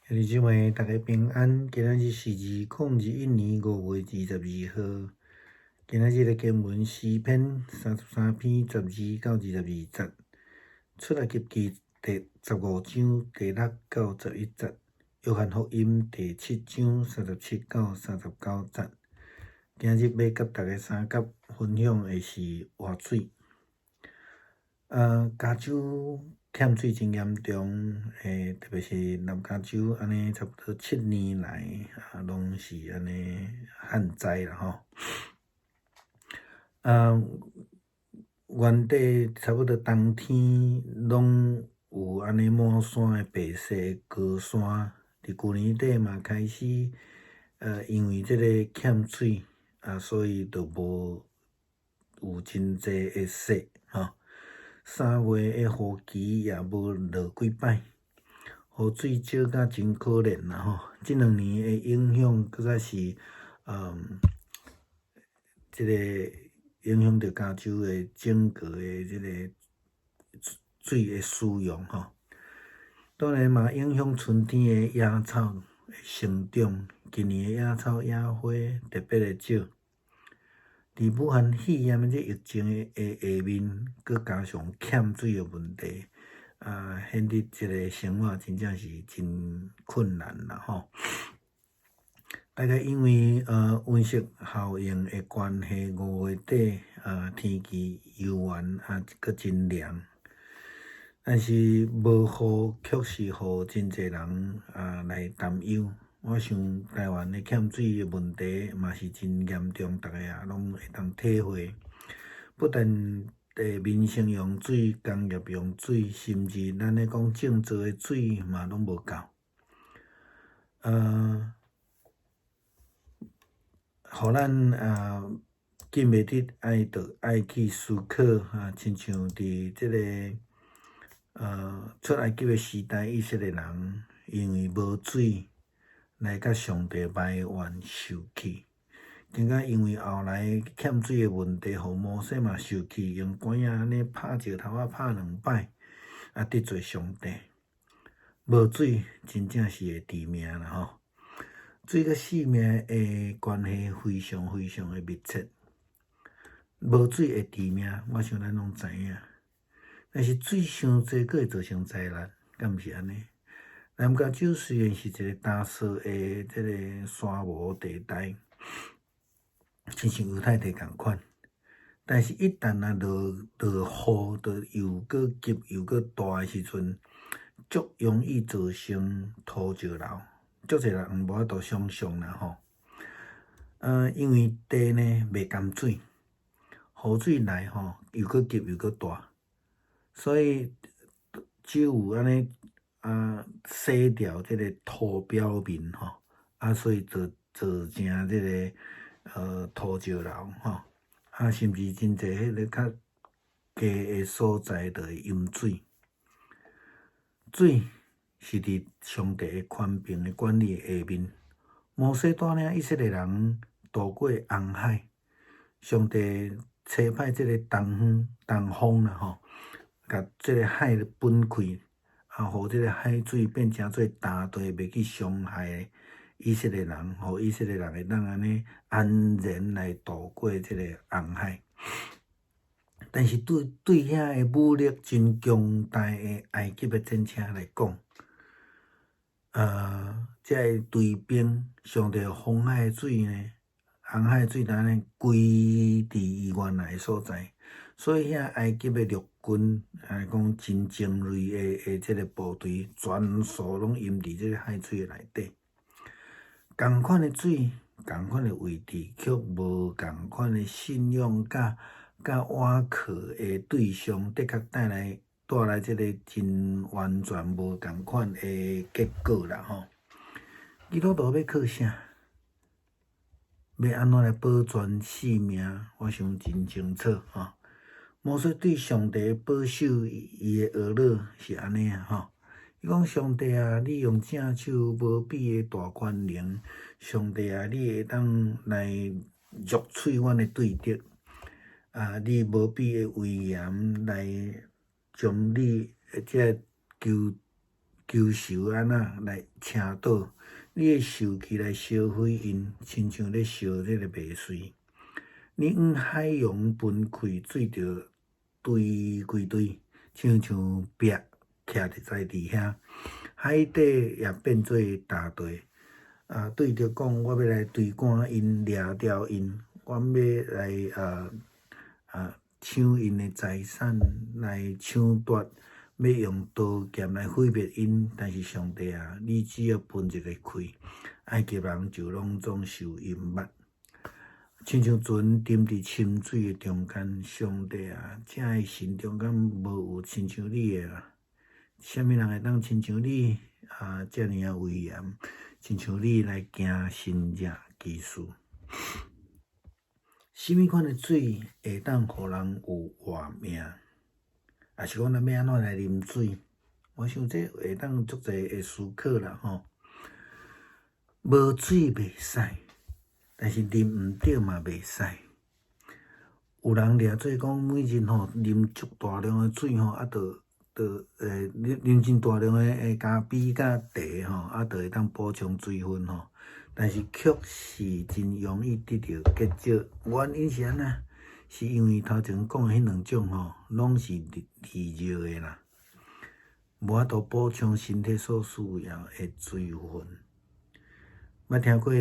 兄弟姊妹，大家平安。今仔日是2021年5月22號。今仔日的經文詩篇33篇12到22節，出埃及記第15章第6到11節，約翰福音第七章37到39節。今日欲佮大家相佮分享的是活水。加州欠水真嚴重，特別是南加州，按呢差不多7年來啊，攏是按呢旱災啦吼。原底差不多冬天攏有按呢滿山的白色高山，佇舊年底嘛開始，因為這个欠水啊，所以就無有真濟的雪吼。3月的雨季也無落幾擺，雨水少甲真可憐啦吼。這兩年的影響，閣較是，這个影響著加州的整個的這个水的使用吼。當然嘛，影響春天的野草的生長，今年的野草野花特別的少。佇武漢肺炎的這疫情的下面，閣加上欠水的問題，啊，顯得這个生活真正是真困難啦吼。大概因為溫室效應的關係，5月底啊天氣猶原啊閣真涼，但是無雨卻是予真濟人啊來擔憂。我想台灣的欠水的問題嘛是真嚴重，逐家也攏會當體會。不但民生用水、工業用水，甚至咱咧講種作的水嘛攏無夠。予咱啊禁袂得愛著愛去思考啊，親像佇這个出埃及的時代，以色列人因為無水，來佮上帝埋怨受氣，更加因為後來欠水的問題，予摩西嘛受氣，用竿仔按呢拍石頭仔拍兩擺，啊得罪上帝。無水真正是會致命啦吼！水佮性命的關係非常非常的密切。無水會致命，我想咱攏知影。但是水傷濟，閣會造成災難，敢毋是按呢？南加州雖然是一个乾燥的這个沙漠地帶，親像猶太地仝款，但是一旦若落落雨，就又閣急又閣大的時陣，足容易造成土石流，足濟人無法度想像啦吼。因為地呢袂甘水，雨水來吼又閣急又閣大，所以只有按呢。啊，洗掉這个土表面吼，啊，所以造成這个土石流吼，啊，甚至真濟彼个較低的所在就會淹水。水是佇上帝的權柄的管理下面。摩西帶領以色列人渡過紅海，上帝差派這個東風東風啦吼，共這个海分開。啊，予這个海水變成做乾地，袂去傷害以色列人，予以色列人會當按呢安然來渡過這个紅海。但是對對遐个武力真強大的埃及的戰車來講，這个追兵上帝予紅海的水呢，紅海的水就按呢歸佇伊原來的所在。所以遐埃及的陸軍，啊講真精銳的這个部隊，全數攏淹佇這个海水內底。仝款的水，仝款的位置，卻無仝款的信仰佮倚靠的對象，的確帶來這个真完全無仝款的結果啦吼。基督徒欲靠啥？欲按怎來保全性命？我想真清楚吼。摩西對上帝保守伊的哀禱是按呢啊吼，伊講上帝啊，你用正手無比的大權能，上帝啊，你會當來虐喙阮的對敵，啊，你無比的威嚴來將你這個求求仇按怎來傾倒，你的受氣來燒毀𪜶，親像咧燒這个麥穗。你向海洋分開水，就堆規堆，親像壁徛佇在佇遐，海底也變做焦地。啊，對著講，我欲來追趕𪜶，掠牢𪜶，我欲來搶𪜶的財產，來搶奪，欲用刀劍來毀滅𪜶。但是上帝啊，你只要分一个氣，埃及人就攏總受淹沒。親像船沉佇深水的中間，上帝啊，這的神中間無有親像你的啦。啥物人會當親像你啊？遮爾仔威嚴，親像你來行神蹟奇事。啥物款的水會當予人有活命？抑是講咱欲按怎來啉水？我想這會當足濟的思考啦吼。無水袂使，但是啉毋著嘛袂使。有人掠做講每日吼啉足大量的水吼，啊，就就啉啉真大量的咖啡佮茶吼，啊，就會當補充水分吼。但是卻是真容易得著結石，原因是按怎？是因為頭前講的彼兩種吼，攏是利尿的啦，無法度補充身體所需要的水分。捌聽過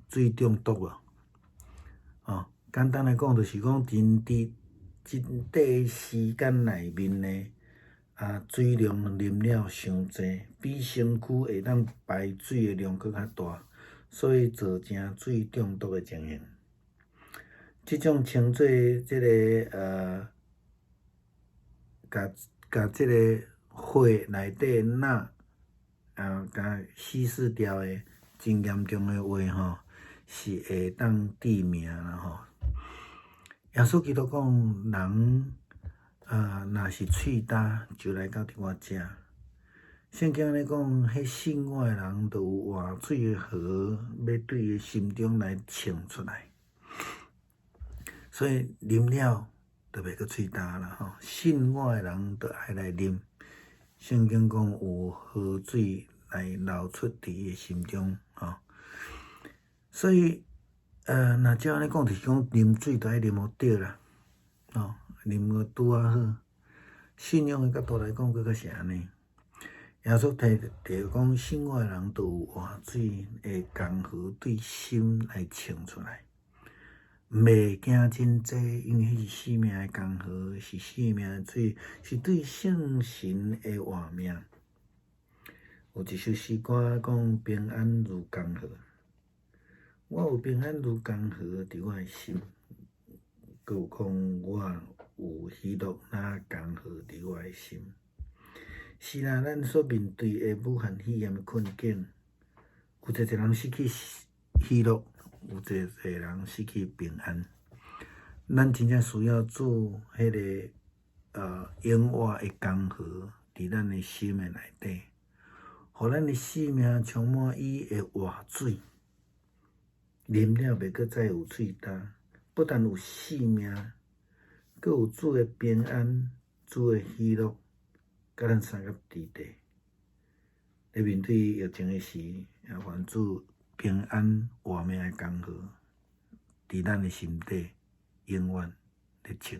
水中毒無？哦，簡單來講，就是講真佇真短時間內面呢，啊，水量啉了傷濟，比身軀會當排水的量閣較大，所以造成水中毒的情形。這種稱做這个共共這个血內底鈉啊，共稀釋掉的真嚴重的話吼，是會當致命啦吼。耶穌基督講，人啊，若是喙焦，就來到佇我遮。聖經按呢講，彼信我的人，就有活水的河，欲對伊心中來衝出來。所以啉了就袂閣喙焦啦吼。信我的人就愛來啉。聖經講有河水來流出佇伊的心中吼。所以，若照按呢講，就是講啉水就愛啉予著啦，吼，啉予拄仔好。信仰的角度來講，閣較是按呢。耶穌提提講，信我的人就有活水的江河對心來衝出來。袂驚真濟，因為彼是生命的江河，是生命的水，是對聖神的活命。有一首詩歌講平安如江河，我有平安如江河佇我的心，閣有講我有喜樂若江河佇我的心。是啦，咱所面對的武漢肺炎的困境，有濟濟人失去喜樂。有濟濟人失去平安，咱真正需要主彼个永活的江河佇咱的心的內底，予咱的生命充滿伊的活水，啉了袂閣再有喙焦，不但有生命，閣有主的平安、主的喜樂，佮咱相佮佇底。咧面對疫情的時，也願主平安活命的江河，佇咱的心底永遠咧衝。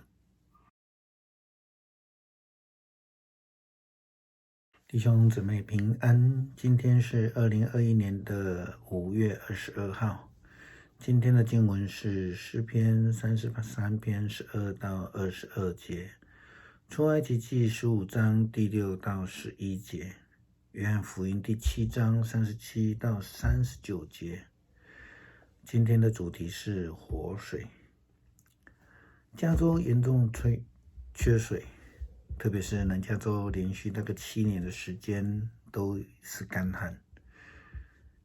弟兄姊妹平安，今天是2021年的5月22號。今天的經文是詩篇33篇12到22節，出埃及記15章第6到11節，約翰福音第7章37到39節。今天的主題是活水。加州嚴重缺水，特別是南加州連續大概7年的時間都是乾旱。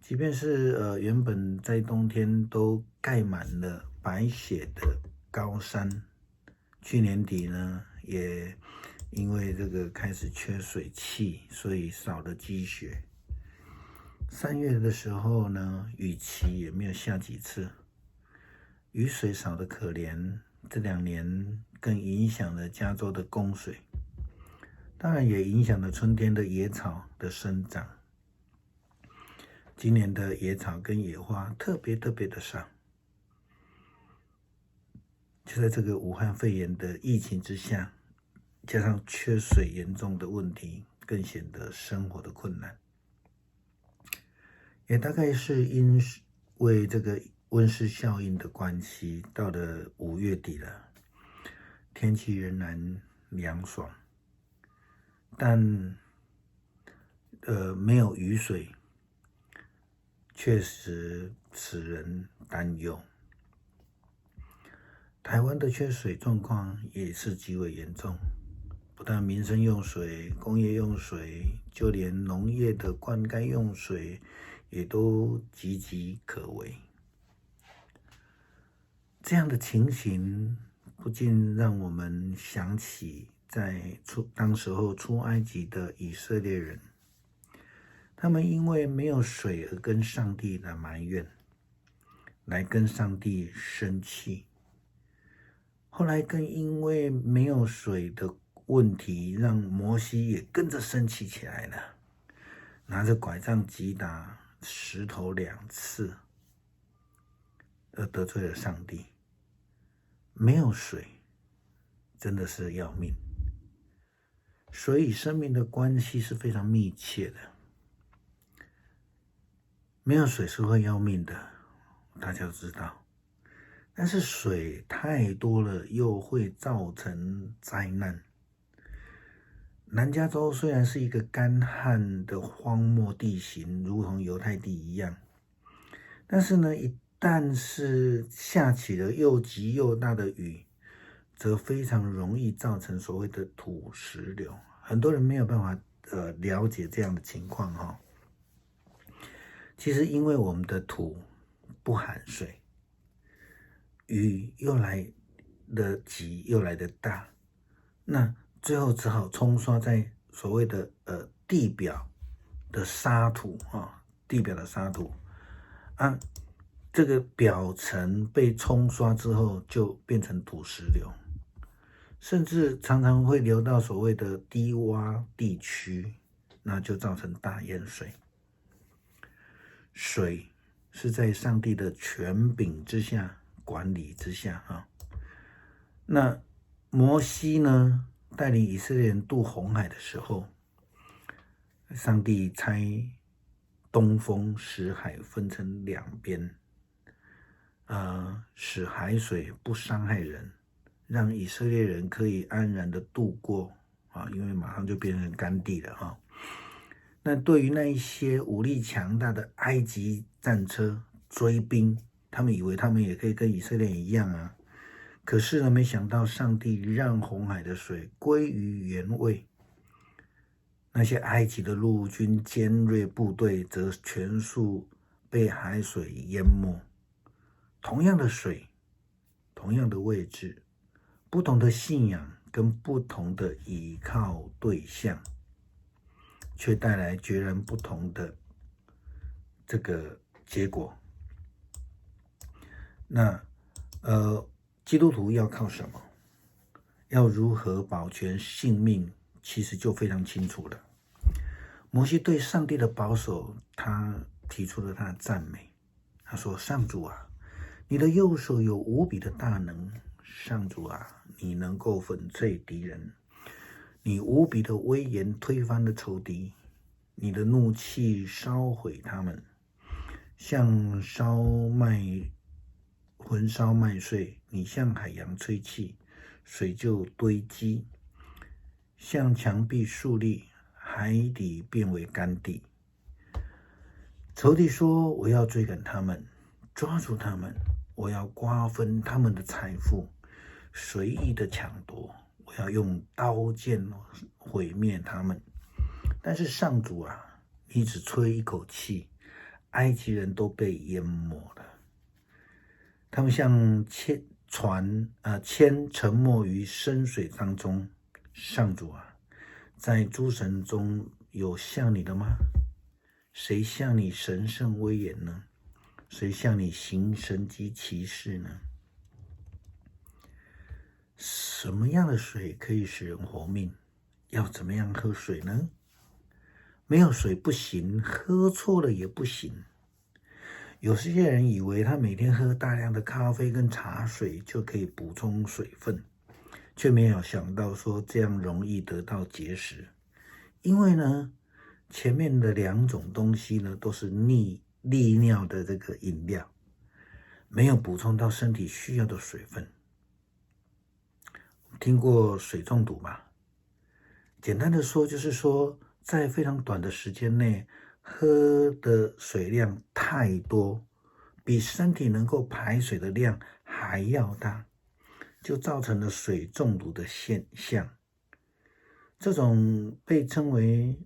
即便是原本在冬天都蓋滿了白雪的高山，去年底呢，也因為這個開始缺水氣，所以少了積雪。3月的時候呢，雨期也沒有下幾次，雨水少得可憐。這2年更影響了加州的供水。当然也影响了春天的野草的生长。今年的野草跟野花特别特别的少。就在这个武汉肺炎的疫情之下，加上缺水严重的问题，更显得生活的困难。也大概是因为这个温室效应的关系，到了5月底了，天气仍然凉爽，但没有雨水，确实使人担忧。台湾的缺水状况也是极为严重，不但民生用水、工业用水，就连农业的灌溉用水也都岌岌可危。这样的情形不禁让我们想起在当时候出埃及的以色列人，他们因为没有水而跟上帝来埋怨，来跟上帝生气。后来更因为没有水的问题，让摩西也跟着生气起来了，拿着拐杖击打石头两次，而得罪了上帝。没有水，真的是要命。水与生命的关系是非常密切的，没有水是会要命的，大家都知道。但是水太多了，又会造成灾难。南加州虽然是一个干旱的荒漠地形，如同犹太地一样，但是呢，一旦是下起了又急又大的雨，则非常容易造成所谓的土石流。很多人没有办法了解这样的情况哈。其实因为我们的土不含水，雨又来得急又来得大，那最后只好冲刷在所谓的地表的沙土啊，地表的沙土啊，这个表层被冲刷之后就变成土石流，甚至常常会流到所谓的低洼地区，那就造成大淹水。水是在上帝的权柄之下，管理之下啊。那摩西呢，带领以色列人渡红海的时候，上帝差东风使海分成两边，使海水不伤害人，让以色列人可以安然的渡过啊，因为马上就变成干地了哈。那对于那一些武力强大的埃及战车追兵，他们以为他们也可以跟以色列一样啊，可是呢，没想到上帝让红海的水归于原位，那些埃及的陆军精锐部队则全数被海水淹没。同样的水，同样的位置，不同的信仰跟不同的倚靠对象，却带来截然不同的这个结果。那，基督徒要靠什么？要如何保全性命？其实就非常清楚了。摩西对上帝的保守，他提出了他的赞美。他说：“上主啊，你的右手有无比的大能。上主啊，你能够粉碎敌人，你无比的威严推翻了仇敌，你的怒气烧毁他们，像烧麦焚烧麦穗。你向海洋吹气，水就堆积；向墙壁竖立，海底变为干地。”仇敌说：“我要追赶他们，抓住他们，我要瓜分他们的财富，随意的抢夺，我要用刀剑毁灭他们。”但是上主啊，你只吹一口气，埃及人都被淹没了。他们像铅船啊，铅沉没于深水当中。上主啊，在诸神中有像你的吗？谁像你神圣威严呢？谁像你行神迹奇事呢？什么样的水可以使人活命？要怎麼樣喝水呢？沒有水不行，喝錯了也不行。有些人以為他每天喝大量的咖啡跟茶水就可以補充水分，卻沒有想到說這樣容易得到結石。因為呢，前面的兩種東西呢都是利尿的這個飲料，沒有補充到身體需要的水分。聽過水中毒嗎？簡單的說，就是說在非常短的時間內喝的水量太多，比身體能夠排水的量還要大，就造成了水中毒的現象。這種被稱為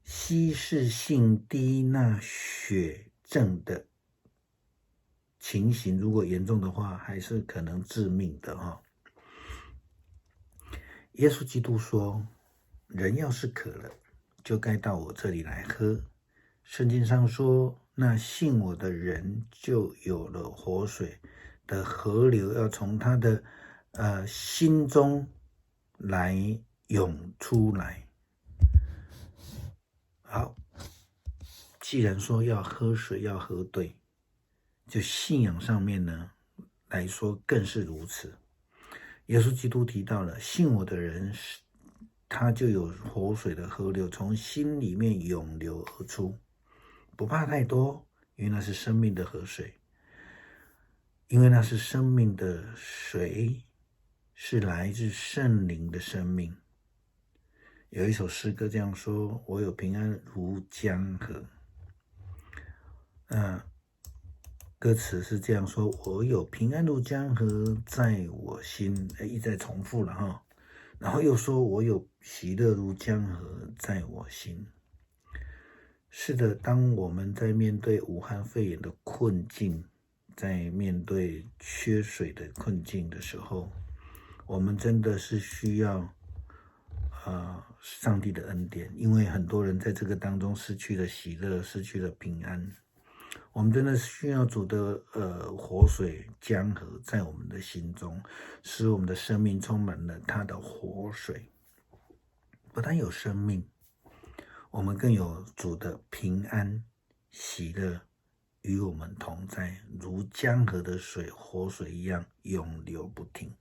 稀釋性低鈉血症的情形，如果嚴重的話，還是可能致命的哈。耶穌基督說：“人要是渴了，就該到我這裡來喝。”聖經上說：“那信我的人就有了活水的河流，要從他的心中來湧出來。”好，既然說要喝水，要喝對，就信仰上面呢來說更是如此。耶穌基督提到了，信我的人，他就有活水的河流從心裡面湧流而出，不怕太多，因為那是生命的河水，因為那是生命的水，是來自聖靈的生命。有一首詩歌這樣說：“我有平安如江河。”歌詞是這樣說：“我有平安如江河在我心。”一再重複了哈。然後又說：“我有喜樂如江河在我心。”是的，當我們在面對武漢肺炎的困境，在面對缺水的困境的時候，我們真的是需要上帝的恩典，因為很多人在這個當中失去了喜樂，失去了平安。我們真的需要主的活水江河在我們的心中，使我們的生命充滿了他的活水。不但有生命，我們更有主的平安喜樂與我們同在，如江河的水、活水一樣湧流不停。